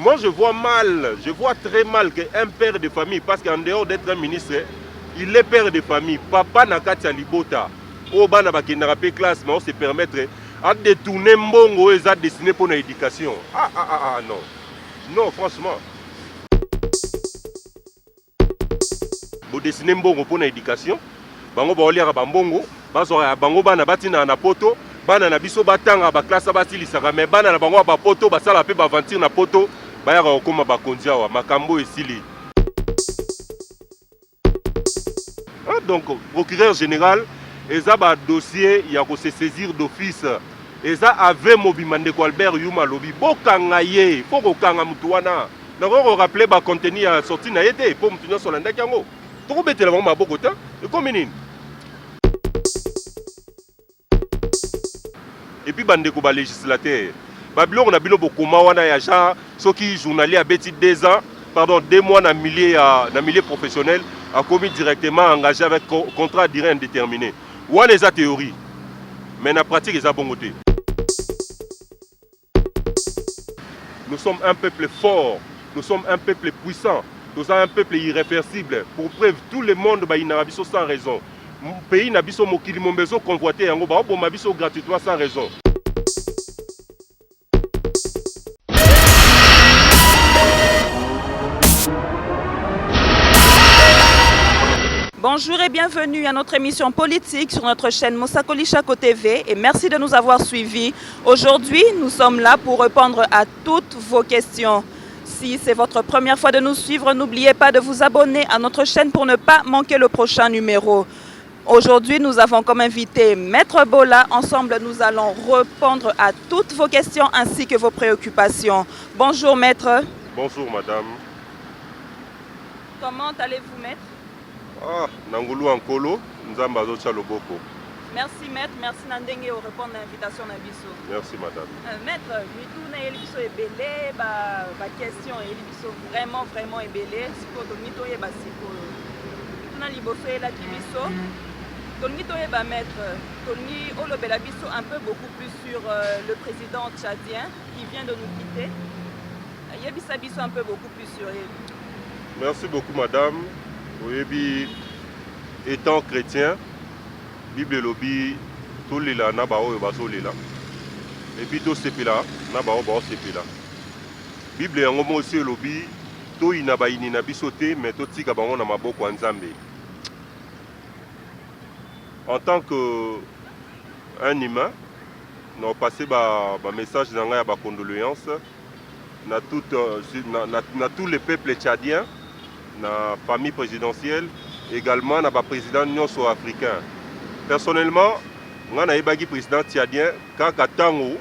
Moi je vois mal, je vois très mal que un père de famille parce qu'en dehors d'être un ministre, il est père de famille, papa na kati ya libota. Oyo bana bakendaka pe classe mais on se permettre à détourner mbongo oyo eza destiné pour na éducation. Ah ah ah, ah non. Non franchement. Bo dessiner mbongo pona education, bango baoliaka ba mbongo, bazwaka ya bango bana batindaka na poto, bana na biso batanga ba classe basilisaka mais bana na bango ya ba poto basalaka pe ba aventure na poto bayaka kokoma bakonzi awa makambo oyo esili. Ah, donc procureur général eza ba dossier ya ko se saisir d'office eza ave mobimba ndeko Albert Yuma alobi bokanga ye faut kokanga mutu wana. Nakoki ko rappeler ba contenu ya sortie na ye te po mutu nionso alandaki yango. Tokobetela bango maboko te. Ekomi nini? Et puis ba ndeko ba legislateurs, ba biloko na bino bokoma wana ya genre soki journalier abeti 2 ans, pardon 2 mois na milieu ya na milieu professionnel akomi directement engagé avec contrat à durée indéterminée. Wana eza théorie. Mais na pratique eza bongo te. Nous sommes un peuple fort, nous sommes un peuple puissant, toza un peuple irreversible. Pour preuve, tout le monde bayinaka biso sans raison. Pays na biso mokili mombe ezo convoiter yango, baoboma biso gratuitement sans raison. Bonjour et bienvenue à notre émission politique sur notre chaîne Mosakoli Chako TV et merci de nous avoir suivis. Aujourd'hui, nous sommes là pour répondre à toutes vos questions. Si c'est votre première fois de nous suivre, n'oubliez pas de vous abonner à notre chaîne pour ne pas manquer le prochain numéro. Aujourd'hui, nous avons comme invité Maître Bola. Ensemble, nous allons répondre à toutes vos questions ainsi que vos préoccupations. Bonjour Maître. Bonjour Madame. Comment allez-vous Maître? Ah, na ngolu ya Nkolo, Nzambe azotia loboko. Merci maître, merci na ndenge o répondre na invitation na biso. Merci madame. Euh, maître, mituna eyeli biso ebele, ba, ba question eyeli biso vraiment vraiment ebele, sikoyo tolingi toyeba sikoyo. Mituna liboso eyelaki biso, tolingi toyeba maître, tolingi olobela biso un peu beaucoup plus sur euh, le président tchadien qui vient de nous quitter. Yebisa biso un peu beaucoup plus sur ye. Merci beaucoup madame. Oyebi étant chrétien, Bible elobi tolela na baoyo bazolela et puis tosepela na baoyo baosepela. Bible yango moko esi elobi toyina bayini na biso te mais totika bango na maboko ya Nzambe. En tant que un humain, na passer ba, ba message na ngai ya ba condoléances na, toute, euh, na, na, na tous les peuples tchadiens, na famille présidentielle, également na ba président nyonso africain. Personnellement, ngai nayebaki président tchadien kaka ntango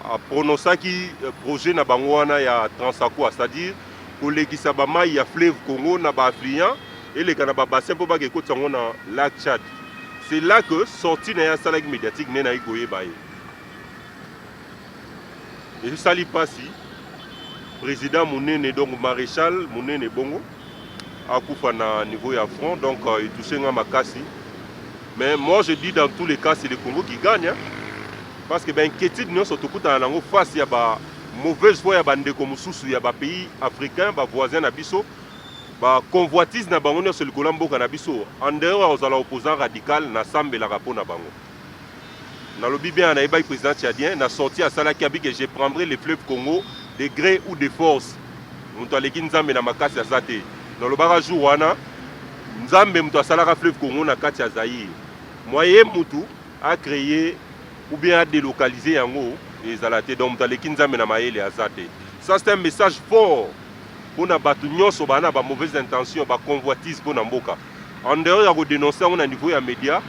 aprononçaki euh, projet na bango wana ya Transaqua, c'est-à-dire kolekisa ba mayi ya fleuve Congo na ba affluents eleka na ba bassin mpo bake ekotisa yango na lac Tchad. C'est là que sortie na ye asalaki médiatique nde nayi koyeba ye. Esali pasi president munene donc marechal munene bongo akufa na niveau ya front donc euh, etouche nga makasi mais moi je dis dans tous les cas c'est le Congo qui gagne hein? parce que ba inquiétude nyonso tokutana nango face ya ba mauvaise foi ya bandeko mosusu ya ba pays africains ba voisins na biso ba convoitise na bango nyonso likolo ya mboka na biso en dehors ya kozala opposant radical nasambelaka mpo na bango Nalobi bien nayebaki president tchadien na sortie asalaki abi que je prendrai le fleuve Congo de gré ou de force moto aleki nzambe na makasi aza te nalobaka jour wana nzambe moto asalaka fleuve Congo na kati ya Zaïre moyen mutu a créer ou bien a délocaliser yango ezala te donc moto aleki nzambe na mayele aza te ça c'est un message fort pona bato nyonso baa na ba mauvaise intention ba convoitise pona mboka En dehors ya ko denoncer yango na niveau ya media,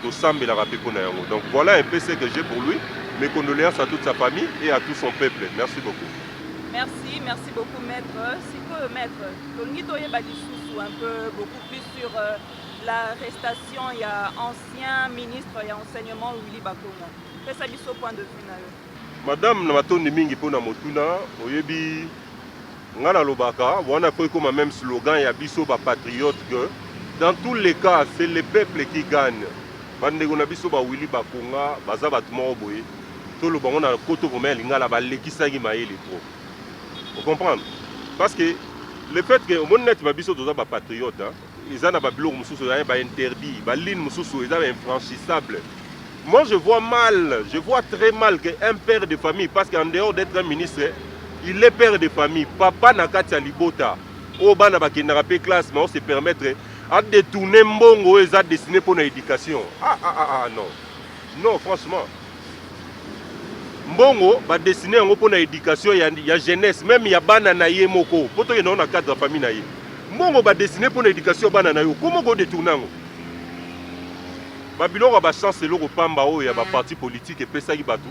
tosambelaka pe pona yango. Donc voilà un peu ce que j'ai pour lui. Mes condoléances à toute sa famille et à tout son peuple. Merci beaucoup. Merci, merci beaucoup maître. Sikoyo maître, tolingi toyeba lisusu un peu beaucoup plus sur euh, l'arrestation ya ancien ministre ya enseignement Willy Bakonga. Pesa biso point de vue na yo. Madame na matondi mingi pona motuna, oyebi Nga nalobaka wana faut ekoma meme slogan ya biso ba patriotes que dans tous les cas c'est le peuple qui gagne. Ba ndeko na biso ba Willy Bakonga baza batu moko boye toloba ngo na koto vraiment ya lingala balekisaki mayele trop. Ocomprendre? Parce que le fait que omoni neti babiso toza bapatriote, eza na babiloko mosusu, eza bainterdit, baligne mosusu eza bainfranchissable. Moi, je vois mal, je vois très mal que un père de famille, parce qu'en dehors d'être un ministre, il est père de famille, papa na kati ya libota oyo bana bakendaka mpe classe, mais on se permettre adétourner mbongo oyo eza destiné mpona éducation. Ah, ah, ah, ah, non, non, franchement, mbongo badestine yango mpona éducation ya jeunesse, même ya bana na ye moko, mpo tokende yango na cadre ya famille na ye. Mbongo badestine mpona éducation ya bana na yo, komo kodétourner yango? Babiloko ya bachance, eloko pamba oyo ya baparti politique epesaki bato,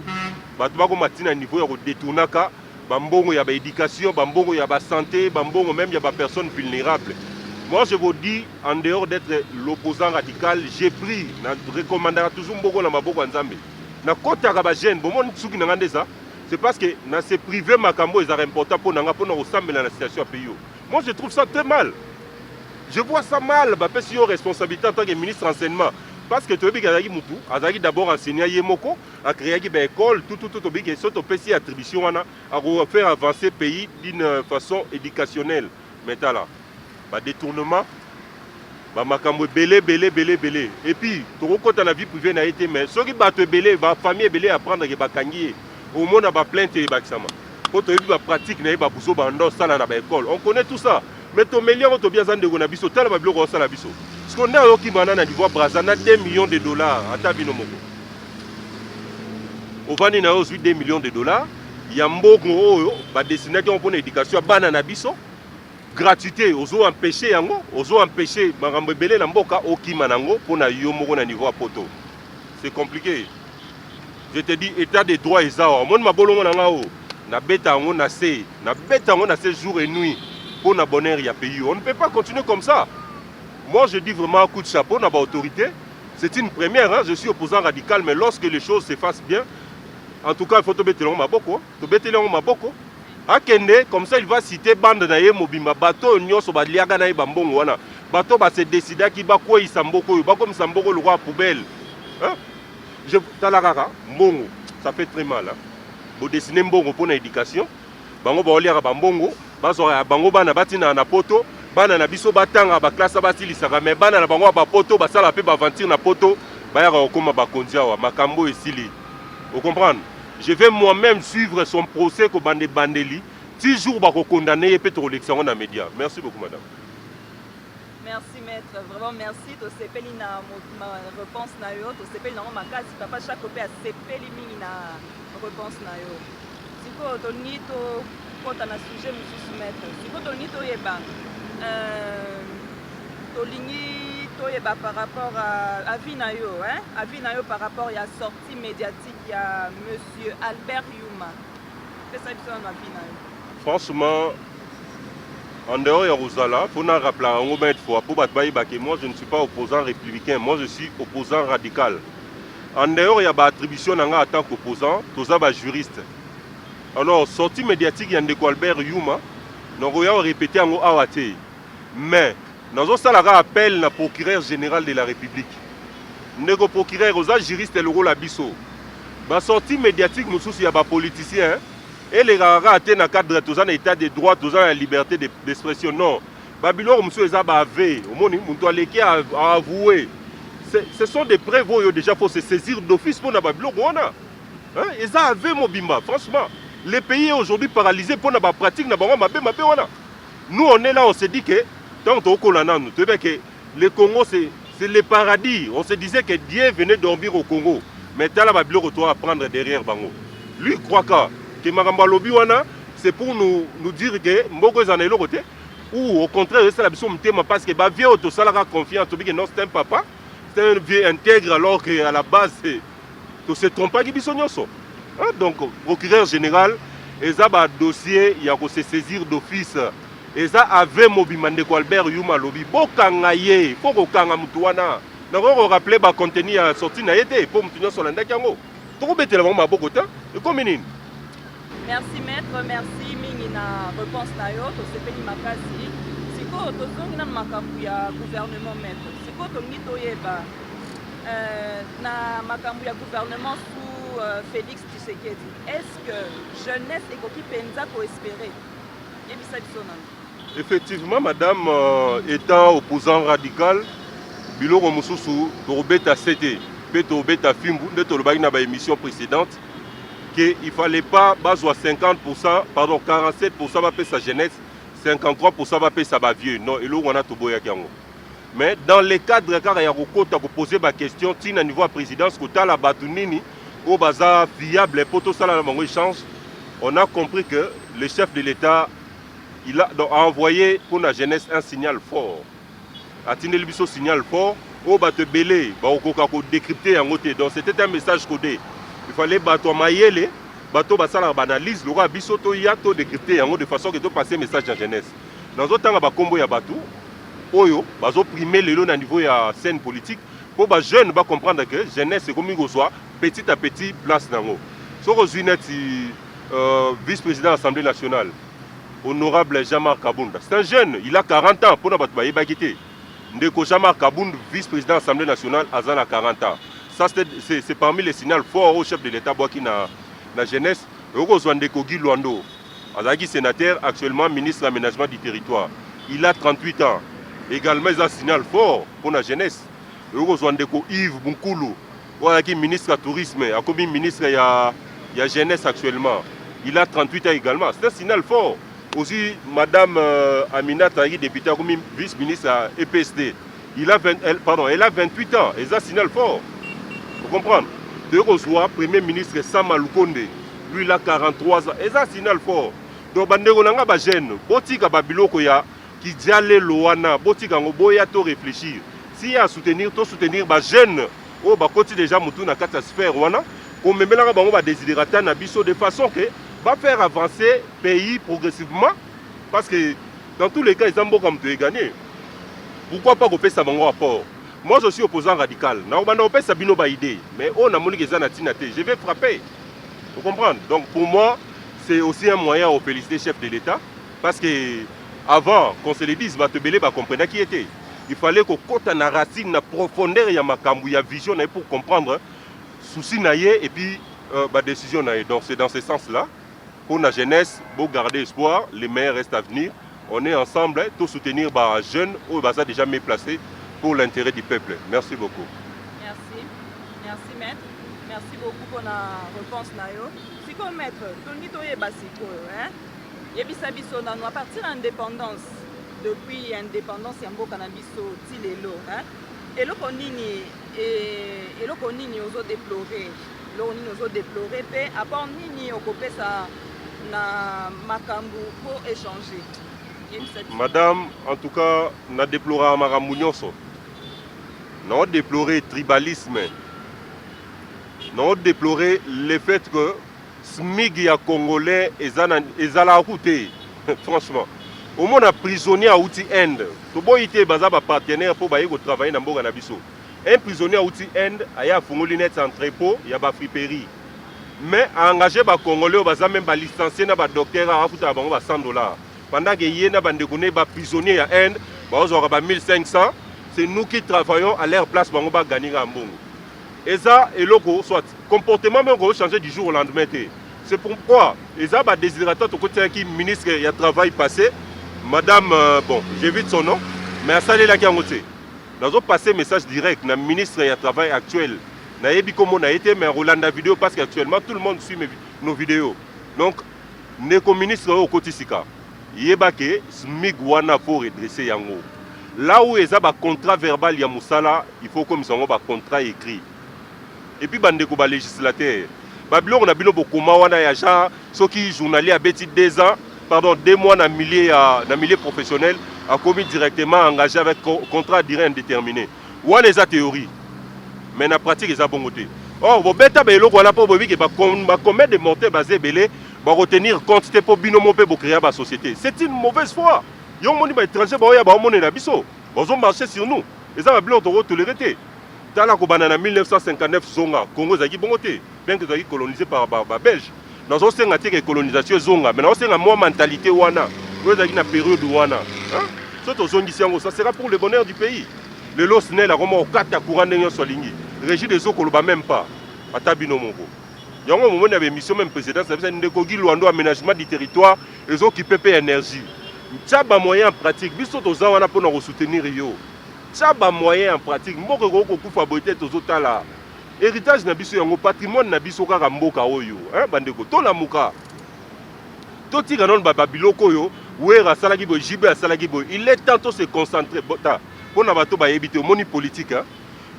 bato bakoma ntina niveau ya kodétournaka bambongo ya baéducation, bambongo ya basanté, bambongo même ya bapersonnes vulnérables. Moi, je vous dis, en dehors d'être l'opposant radical, j'ai pris na recommandaka toujours mboko na maboko ya Nzambe. Nakotaka bajeûne, bomoni suki na nga nde eza, c'est parce que na se privé makambo ezalaka important mpo na nga, mpo na kosambela na situation ya pays oyo. Moi, je trouve ça très mal, je vois ça mal. Bapesi yo responsabilité en tant que ministre enseignement, parce que toyebi azalaki mutu, azalaki d'abord enseignant, ye moko acréaki baécole tout. Toyebi ke so topesi attribution wana, akofaire avancer pays d'une façon éducationnelle. Mais tala badétournement, bamakambo ebele ebele ebele ebele. Et puis tokokɔta na vie privée na ye te, mais soki bato ebele, bafamille ebele apprendre ke bakangi ye, omona baplainte ebakisama, mpo toyebi bapratique na ye, babuzo banda osala na baécole, on connaît tout ça. Mais tomeli yango, tobi aza ndeko na biso. Tala babiloko osala biso siko nde ayoki bana na niveau Braza na 2 millions de dollars. Ata bino moko ovandi na yo, ozwi 2 millions de dollars ya mbongo oyo badestinaki yango mpona éducation ya bana na biso, gratuité, ozo empêche yango, ozo empêche makambo ebele na mboka, okima nango mpona yo moko na niveau ya poto. C'est compliqué, je te dis. État de droit eza awa. Omoni mabolongo na nga oyo, nabeta yango na se, nabeta yango na se jour et nuit mpo na bonheur ya pays. On ne peut pas continuer comme ça. Moi, je dis vraiment coup de chapeau na baautorité. C'est une première, hein? Je suis opposant radical, mais lorsque les choses se fassent bien, en tout cas, il faut tobetela yango maboko, tobeteli yango maboko. Akende comme ça, il va citer bande na ye mobimba, bato oyo nyonso baliaka na ye bambongo wana, bato base décidaki bakweyisa mboka oyo, bakomisa mboka lokola poubelle, hein? Je tala kaka mbongo, ça fait très mal, hein? Bodesine mbongo mpona éducation, bango baoliaka bambongo, bazwaka ya bango, bana batinaka na poto, bana na biso batanga baklase, basilisaka, mais bana na bango ya bapoto basala mpe baaventure na poto, bayaka kokóma bakonzi awa. Makambo esili, ocomprendre? Je vais moi-même suivre son procès kobanda ebandeli ti jour bakokondane ye, mpe tokolekisa yango na média. Merci beaucoup, madame. Merci, maître, vraiment merci. Tosepeli na réponse na yo, tosepeli nango makasi. Papa Chako mpe asepeli mingi na réponse na yo. Sikoyo tolingi tokɔta na sujet mosusu, maître. Sikoyo tolingi toyeba par rapport à avis na yo, hein? Avis na yo par rapport ya sortie médiatique ya monsieur Albert Yuma. Pesa biso nano avis na yo. Franchement, en dehors ya kozala, mpona rappeler yango maintes fois mpo bato bayeba ke moi, je ne suis pas opposant républicain, moi, je suis opposant radical. En dehors ya baattribution na nga en tant qu'opposant, toza bajuriste. Alors, sortie médiatique ya ndeko Albert Yuma, nakoya korépéter yango awa te, mais nazosalaka appel na procureur général de la République. Ndeko procureur, oza juriste lokola biso. Basortie médiatique mosusu ya bapoliticien elekaka kaka te na cadre toza na état de droit, toza na liberté d'expression. Non, babiloko mosusu eza baave, omoni moto aleki aavoue, ce sont des preuves oyo déjà faut se saisir d'office mpona babiloko wana, eza ave mobimba. Franchement, le pays est aujourd'hui paralysé mpona bapratique na bango mabe mabe wana. Nous, on est là, on se dit que tant tokokola nanu, toyebi ke le Congo, c'est le paradis. On se disait que Dieu venait dormir au Congo, mais tala babiloko to apprendre derrière bango. Lui croit que makambo alobi wana, c'est pour nous dire que mboka eza na eloko te, ou au contraire esala biso motema, parce que bavieux oyo tosalaka confiance, tobi ke non, c'est un papa, c'est un vieux intègre, alors que à la base tose trompaki biso nyonso. Donc, procureur général, eza badossier ya kose saisir d'office, eza ave mobimba. Ndeko Albert Yuma alobi bokanga ye, fo kokanga mutu wana. Nakoki korappeler bacontenu ya sortie na ye te, mpo mutu nyonso alandaki yango. Tokobetela bango maboko te, ekomi nini? Merci, maître, merci mingi na réponse na yo, tosepeli makasi. Sikoyo tozongi nanu makambo ya gouvernement, maître. Sikoyo tolingi toyeba na makambo ya gouvernement sous Félix Tshisekedi, est ce que jeunesse ekoki mpenza koespérer? Yebisa biso nanu. Effectivement, madame, étant opposant radical, biloko mosusu tokobeta sete mpe tokobeta fimbu nde tolobaki na baémission précédente que il fallait pas bazwa 50, pardon, 47 bapesa jeunesse, 53 bapesa bavieux. Non, eloko wana toboyaki yango. Mais dans le cadre kaka ya kokota kopose baquestion ntina niveau ya présidence, kotala bato nini oyo baza fiable mpo tosala na bango échange, on a compris que le chef de l'État, il a donc, a envoyé pour la jeunesse un signal fort. Atindeli biso signal fort oyo bato ebele bakokoka kodécrypte yango te. Donc c'était un message codé. Il fallait bato ya mayele, bato basalaka baanalyse lokola biso, toya todécrypte yango de façon ke topase message ya jeunesse. Nazotanga bakombo ya bato oyo bazoprime lelo na niveau ya scène politique mpo bajeune bacomprendre que jeunesse ekomi kozwa petit à petit place nango. Soki ozwi neti vice président de l'Assemblée nationale, honorable Jean-Marc Kabunda, c'est un jeune, il a 40 ans. Mpona bato bayebaki te, ndeko Jean-Marc Kabund, vice-président de l'Assemblée nationale, aza na 40 ans. Ça, c'est parmi les signaux forts au chef de l'État bwaki na jeunesse. Okozwa ndeko Guy Loando, azalaki sénateur, actuellement ministre de l'aménagement du territoire, il a 38 ans également. Eza signal fort pour la jeunesse. Okozwa ndeko Yves Bunkulu, oyo azalaki ministre ya tourisme, akomi ministre ya jeunesse actuellement, il a 38 ans également. C'est un signal fort aussi. Madame Aminata, azalaki député, akomi vice-ministre ya EPST, il a 20, elle, pardon, elle a 28 ans. Eza signal fort, faut comprendre. Toyei kozwa premier ministre Sama Lukonde, lui, il a 43 ans. Eza signal fort. Donc bandeko na nga bajeune, botika babiloko ya kidia lelo wana, botika yango, boya to réfléchir. Si ya soutenir, to soutenir bajeune oyo bakoti déjà motu na kati ya sphère wana, komemelaka bango badesiderata na biso de façon ke bafaire avancer pays progressivement, parce que dans tous les cas eza mboka, moto egagné. Pourquoi pas kopesa bango rapport? Moi, je suis opposant radical, nakobanda kopesa bino baidée, mais oyo namoniki eza na ntina te, je vais frapper. Vous comprendre? Donc pour moi, c'est aussi un moyen à féliciter chef de l'État, parce que avant qu'on se le dise, bato ebele bacomprenaki ye te. Il fallait kokɔta na racine, na profondeur ya makambo ya vision na ye pour comprendre souci na ye et puis badécision na ye. Donc c'est dans ce sens là pour la jeunesse, bogarder espoir, les meilleurs restent à venir. On est ensemble pour soutenir bajeunes oyo baza déjà mieux placés pour l'intérêt du peuple. Merci beaucoup. Merci, merci maître, merci beaucoup mpona réponse na yo. Sikoyo maître, tolingi toyeba sikoyo, hein? Yebisa biso nanu, à partir ya indépendance, depuis indépendance ya mboka na biso ti lelo, hein? Eloko nini ozodeplore? Eloko nini ozodeplore mpe apport nini okopesa na makambo mpo échanger? Yebisa biso. Madame, en tout cas nadeploraka makambo nyonso. Naodeplore tribalisme, naodeplore le fait que SMIG ya congolais ezalaka ku te. Franchement, omona prisonnier auti Inde, toboyi te, baza bapartenaire mpo baye kotravaille na mboka na biso. Un prisonnier auti Inde, aye afungoli neti entrepôt ya bafriperie, mais aengage bacongolais oyo baza même balicencie na badocteur, afutaka bango ba 100 $, pendant ke ye na bandeko ne baprisonnier ya Inde bazwaka ba 1500. C'est nous qui travaillons à leur place, bango bagagnaka mbongo. Eza eloko soit comportement moko ochanger du jour au lendemain te. C'est pourquoi eza badesiderata tokotiaki ministre ya travail passé, madame bon, j'évite son nom, mais asalelaki yango te. Nazopasse message direct na ministre ya travail actuel, nayebi kombo na ye te, mais rolanda vidéo, parce que actuellement tout le monde suit nos vidéos. Donc ndeko ministre oyo okoti sika, yeba ke SMIG wana faut redresser yango. Là où eza bacontrat verbal ya mosala, il faut komisa yango bacontrat écrit. Et puis bandeko balégislateur, babiloko na bino bokoma wana ya genre soki journalier abeti 2 ans, pardon, 2 mois na milieu professionnel, akomi directement engagé avec contrat à durée indéterminée, wana eza théorie, mais na pratique eza bongo te. Or bobeta baeloko wana mpo boyebi ke bacommun des mortels baza ebele, bakotenir compte te mpo bino mo mpe bocréa basociété. C'est une mauvaise foi. Yo moni baétranger baoya baomonela biso, bazomarche sur nous. Eza babiloko tokotolérer te. Tala, kobanda na 1959 zonga Congo ezalaki bongo te, bien que ezalaki colonisé par babelge. Nazosenga te ke colonisation ezonga, mais nazosenga mwa mentalité wana oyo ezalaki na période wana, so tozongisi yango, ça sera pour le bonheur du pays. Lelo SNEL akoma kokata courant ndenge nyonso alingi, Régie des eaux koloba même pas, ata bino moko. Yango momoni ya baémission même présidence na biso, ndeko Guy Loando, aménagement du territoire ezokipe mpe énergie. Tia bamoyen en pratique. Biso toza wana mpona kosoutenir yo. Tia bamoyen en pratique. Mboka ekoki kokufa boye te. Tozotala héritage na biso, yango patrimoine na biso, kaka mboka oyo, hein, bandeko, tolamuka, totika nano babiloko oyo Wera asalaki boye, JB asalaki boye. Il est temps to se concentrer. Ta mpona bato bayebi te, omoni politique, hein?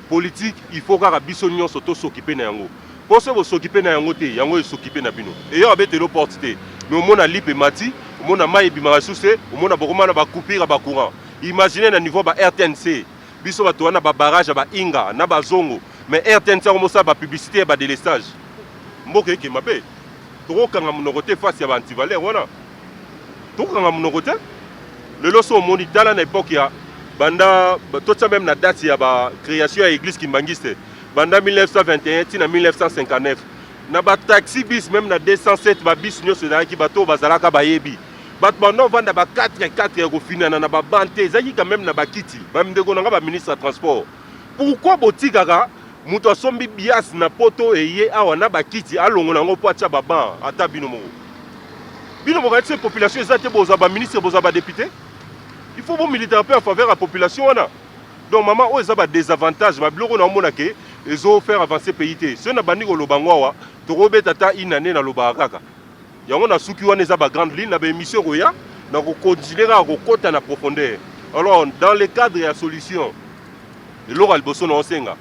Politique, il faut kaka biso nyonso tosokipe na yango, mpo soki bosokipe na yango te, yango esokipe na bino. Eyo abetelo porte te, mais omona lipe emati, omona mai ebimaka susu te, omona bokoma na bacoupure ya bacourant. Imagine na niveau ba RTNC, biso bato wana, babarrage ya bainga na bazongo, mais RTNC yango mosala bapublicité ya badélestage. Mboka ekema mpe tokokanga monoko te face ya baantivaleur wana, tokokanga monoko te. Lelo so omoni, tala na époque ya banda, totia même na date ya bacréation ya église kimbangiste, banda 1921 ntina 1959, na bataxi bus, même na 207 babus nyonso ezalaki, bato oyo bazalaka bayebi, bato banda ovanda ba 4 4 ya kofinana na baban te, ezalaki quand même na bakiti. Bandeko na nga baministre ya transport, pourquoi botikaka moto asombi bias na poto, eye awa na bakiti, alongola yango mpo atya baban? Ata bino moko, bino bokanisi population eza te? Bozwa baministre, bozwa badéputé, il faut bomiliter mpe en faveur ya population wana. Donc mama, oyo eza badésavantage, babiloko na omona ke ezofaire avancer pays te. Soki na bandi koloba ngo awa, tokobeta ata une année. Nalobaka kaka yango na suki wana, eza bagrande ligne. Na baémission koya, na kocontinue kaka kokɔta na profondeur. Alors, dans le cadre ya solution, eloko ya liboso na osenga,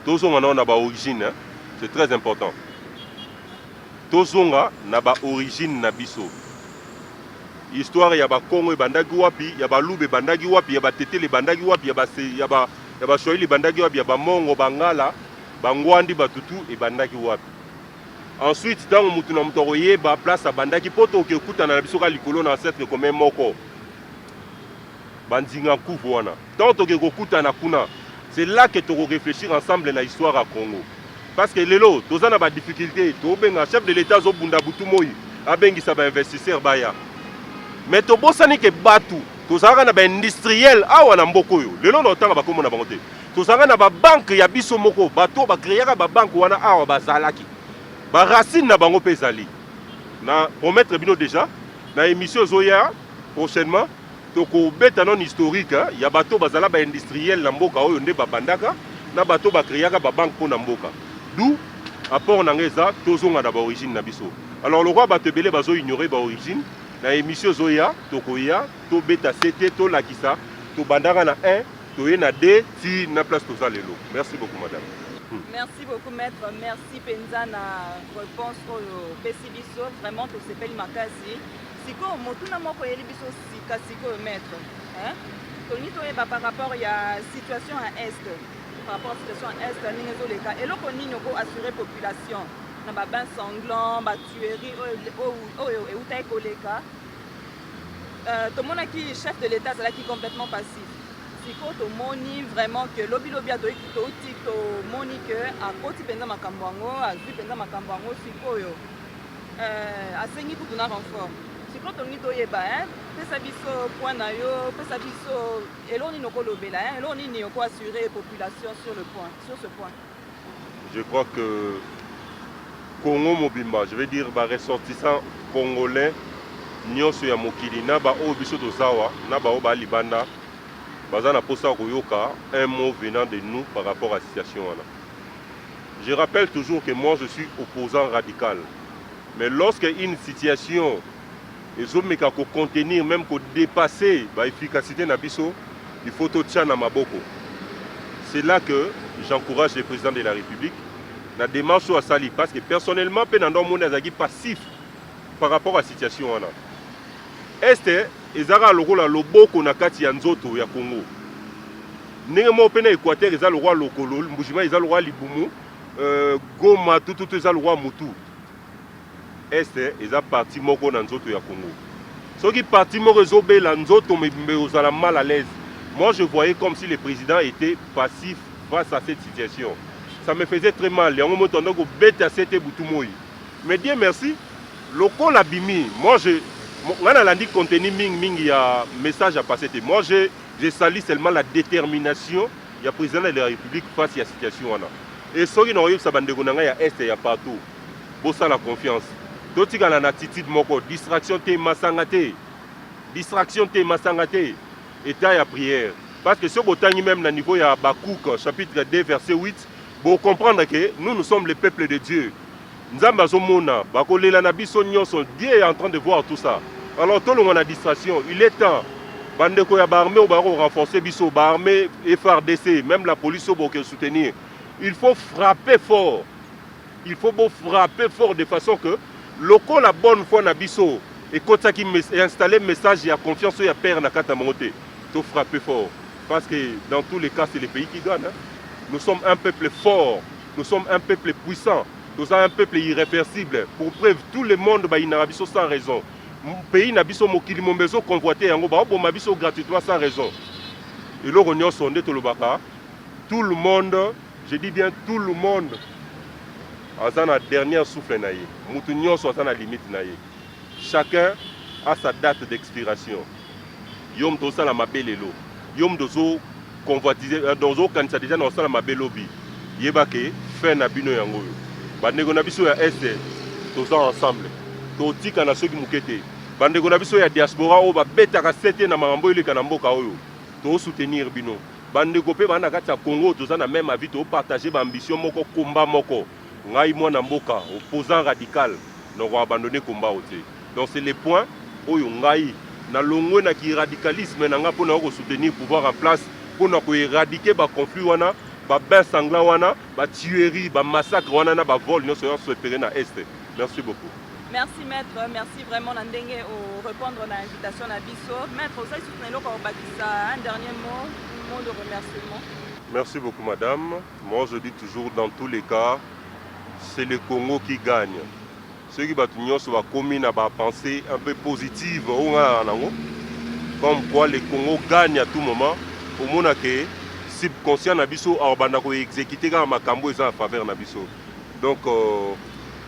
tozonga nao na baorigine, hein? C'est très important, tozonga na baorigine na biso. Histoire ya Bakongo ebandaki wapi? Ya Baluba ebandaki wapi? Ya Batetele ebandaki wapi? Ya Baswahili ebandaki wapi? Ya Bamongo, Bangala, Bangwandi, Batutu ebandaki wapi? Ensuite, ntango mutu na moto akoyeba place abandaki, mpo toke ekutana na biso kaka likolo na ancêtre commun moko, bandinga nkuvu wana. Ntango toke kokutana kuna, c'est là que tokoréfléchir ensemble na histoire ya Congo. Parce que lelo toza na badifficulté, tobenga chef de l'État, azobunda butu moi, abengisa bainvestisseur baya, mais tobosani ke bato tozalaka na baindustriel awa na mboka oyo. Lelo na otanga bakombo na bango te. Tozalaka na babanke ya biso moko, bato bacréaka babanke wana awa bazalaki, baracine na bango mpe ezali. Na promettre bino déjà, na émission ezoya prochainement, tokobeta non historique ya bato bazala baindustriel na mboka oyo, nde babandaka na bato bacréaka babanke mpo na mboka. Du apport na ngai eza tozonga na baorigine na biso. Alors, lokwa bato ebele bazoignore baorigine, na émission ezoya tokoya tobeta sete, tolakisa tobandaka na 1, toye na 2, ti na place toza lelo. Merci beaucoup, madame. Merci beaucoup, maître. Merci mpenza na réponse oyo opesi biso. Vraiment tosepeli makasi. Sikoyo motuna moko oyeli biso sika sikoyo, maître, hein? Tolingi toyeba par rapport ya situation ya Est, par rapport à situation ya Est, ndenge ezoleka, eloko nini oko assurer population na babain sanglant, batuerie oyo eutaki koleka? Tomonaki chef de l'État azalaki complètement passif. Sikoyo tomoni vraiment ke lobilobi touti, tomoni ke akoti mpenza makambo yango, azwi mpenza makambo yango. Sikoyo asengi kutu na renfort. Sikoyo tolingi toyeba, pesa biso point na yo, pesa biso eloko nini okolobela, eloko nini okoassurer population sur le point, sur ce point. Je crois que Congo mobimba, je vais dire baressortissant congolais nyonso ya mokili, na baoyo biso tozawa, na baoyo balibanda, baza na mposa ya koyoka un mot venant de nous par rapport à situation wana. Je rappelle toujours que moi, je suis opposant radical, mais lorsque une situation ezomeka kocontenir, même kodépasser baefficacité na biso, il faut totia na maboko. C'est là que j'encourage le président de la République na démarche oyo asali, parce que personnellement mpe na ndo omoni azalaki passif par rapport à situation wana. Est ezalaka lokola loboko na kati ya nzoto ya Congo, ndenge moko mpe na Équateur eza lokola lokolo, Mbujimai eza lokola libumu, Goma tututu eza lokola mutu. Est eza partie moko na nzoto ya Congo. Soki partie moko ezobela, nzoto mobimba ozala mal à l'aise. Moi, je voyais comme si le président était passif face à cette situation. Ça me faisait très mal. Yango moto ando kobeta sete butu moi, mais Dieu merci, lokola bimi, moi je ngai nalandi contenu mingi mingi ya message ya passé te. Moi, je salue seulement la détermination ya président de la République face ya situation wana. E soki na koyebisa bandeko na ngai ya Est, ya partout, bosala confiance, totikala na attitude moko, distraction te, masanga te. Distraction te, masanga te, état ya prière. Parce que soki botangi même na niveau ya Habacuc chapitre 2 verset 8, bocomprendre que nous, nous sommes le peuple de Dieu. Nzambe azomona bakolela na biso nyonso. Dieu est en train de voir tout ça. Alors tolongwa na distraction, il est temps. Bandeko ya baarmée oyo bakorenforcer biso, baarmée FARDC, même la police oyo boke soutenir, il faut frapper fort. Il faut bo frapper fort de façon que lokola bonne foi na biso ekotaki, installer message ya confiance oyo ya père na kati ya bango te. To frapper fort parce que dans tous les cas, c'est le pays qui gagne, hein. Nous sommes un peuple fort, nous sommes un peuple puissant, nous sommes un peuple irréversible. Pour preuve, tout le monde bayinaka biso sans raison. Pays na biso, mokili mombe ezoconvoite yango, baoboma biso gratuitement sans raison. Eloko nyonso nde tolobaka, tout le monde, je dis bien tout le monde, aza na dernière souffle na ye. Mutu nyonso aza na limite na ye. Chacun a sa date d'expiration. Yo moto osala mabe lelo, yo moto ozoconvoitise, ozokanisa déjà na osala mabe lobi, yeba ke fin na bino yango oyo. Bandeko na biso ya Est, toza ensemble, totikana soki moke te. Bandeko na biso ya diaspora oyo babetaka sete na makambo eleka na mboka oyo, tosoutenir bino. Bandeko mpe baa na kati ya Congo, toza na même avis, topartage baambition moko, komba moko. Ngai mwana mboka, opposant radical, nakoabandonner komba oyo te. Donc c'est le point oyo ngai nalongwe na kiradicalisme na ngai mpona kosoutenir pouvoir en place, mpona koéradiquer baconflit wana, babain sanglant wana, batuerie, bamassacre wana na bavol nyonso nyonso epere na Est. Merci beaucoup. Merci maître, merci vraiment na ndenge orépondre na invitation na biso. Maître, ozali susu na eloko ya kobakisa, un dernier mot, mot de remerciement? Merci beaucoup, madame. Moi, je dis toujours, dans tous les cas, c'est le Congo qui gagne. Soki bato nyonso bakomi na bapensée un peu positive oyo ngai na nango, comme quoi le Congo gagne à tout moment, omona ke subconscient na biso akobanda koexécute kaka makambo eza na faveur na biso. Donc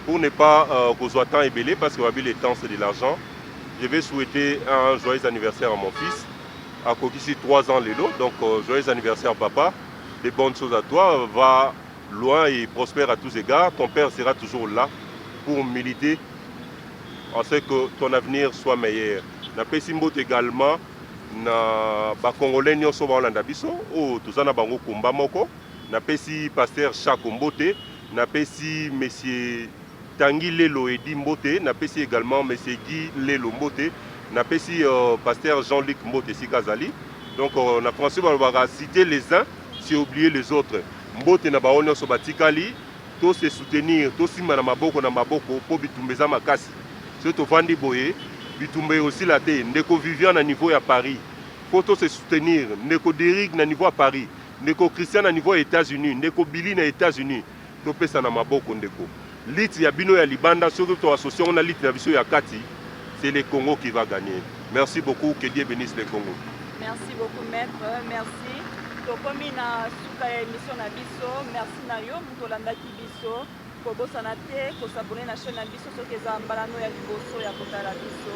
pour ne pas kozwa temps ebele, parce que babi le temps, c'est de l'argent, je vais souhaiter un joyeux anniversaire à mon fils, akokisi 3 ans lelo. Donc joyeux anniversaire papa, de bonnes choses à toi, va loin et prospère à tous égards. Ton père sera toujours là pour militer en ce que ton avenir soit meilleur. Napesi mbote également na bacongolais nyonso baolanda biso oyo toza na bango komba moko. Napesi pasteur Chako mbote, napesi monsieur Tangi Lelo Edi mbote, napesi également monsieur Guy Lelo mbote, napesi pasteur Jean-Luc mbote esika azali. Donc na français balobaka: citer les uns, c'est oublier les autres. Mbote na bango nyonso batikali. Tose soutenir, tosimba na maboko na maboko, mpo bitumba eza makasi. Soki tovandi boye, bitumba ekosila te. Ndeko Vivian na niveau ya Paris, fo tose soutenir. Ndeko Derik na niveau ya Paris, ndeko Christian na niveau ya États-Unis, ndeko Billy na États-Unis, topesa na maboko. Ndeko lutte ya bino ya libanda, soki toassocier yango na lutte na biso ya kati, c'est le Congo qui va gagner. Merci beaucoup, que Dieu bénisse le Congo. Merci beaucoup maître, merci. Tokomi na suka ya émission na biso. Merci na yo moto olandaki biso. Kobosana te kos'abonner na chaîne na biso soki eza mbala no ya liboso ya kotala biso.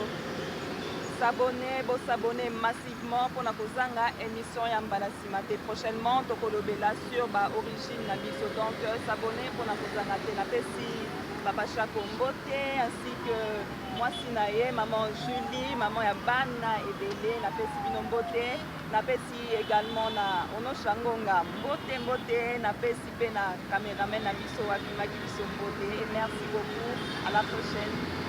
S'abonner, bos'abonner massivement mpona kozanga émission ya mbala nsima te. Prochainement tokolobela sur baorigine na biso, donc s'abonner mpona kozanga te. Napesi papa Chako mbote ainsi que mwasi na ye, maman Julie, maman ya bana ebele. Napesi bino mbote. Napesi également na Onosha Ngonga mbote, mbote. Napesi mpe na cameraman na biso abimaki biso mbote. Et merci beaucoup, à la prochaine.